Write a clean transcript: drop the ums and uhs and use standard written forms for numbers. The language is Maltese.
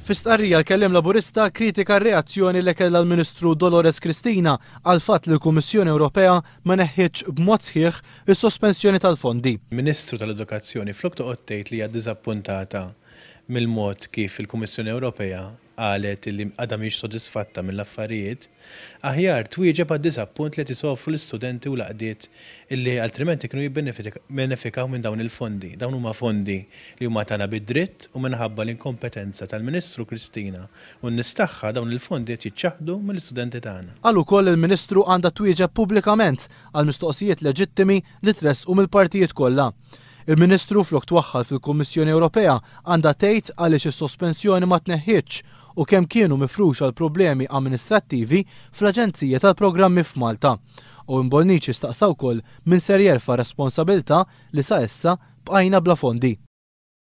Fi stqarrija l-kelliem Laburista kritika r-reazzjoni li kellha l-Ministru Dolores Cristina għall-fatt li l-Kummissjoni Ewropea ma neħħietx b'mod sħiħ is-sospensjoni tal-fondi. Ministru tal-Edukazzjoni flok toqgħod tgħid li hija ddiżappuntata mill-mod kif il-Kummissjoni Ewropea qalet li għadha mhijiex sodisfatta mill-affarijiet, aħjar twieġeb għad-diżappunt li qed isofru l-istudenti u l-għaqdiet illi altrimenti kienu jibbenefikaw minn dawn il-fondi. Dawn huma fondi li huma tagħna bi dritt u minħabba l-inkompetenza tal-Ministru Cristina u n-nies tagħha dawn il-fondi qed jiċċaħħdu mill-istudenti tagħna. Qal ukoll li l-Ministru għandha twieġeb pubblikament għall-mistoqsijiet leġittimi li tressqu mill-partijiet kollha. Il-Ministru flok twaħħal fil-Kummissjoni Ewropea għandha tgħid għaliex is-sospensjoni ma tneħħietx u kemm kienu mifruxa l-problemi amministrattivi fl-aġenzija tal-programmi f'Malta. Owen Bonnici staqsa wkoll min ser jerfa' responsabilità li sa issa bqajna bla fondi.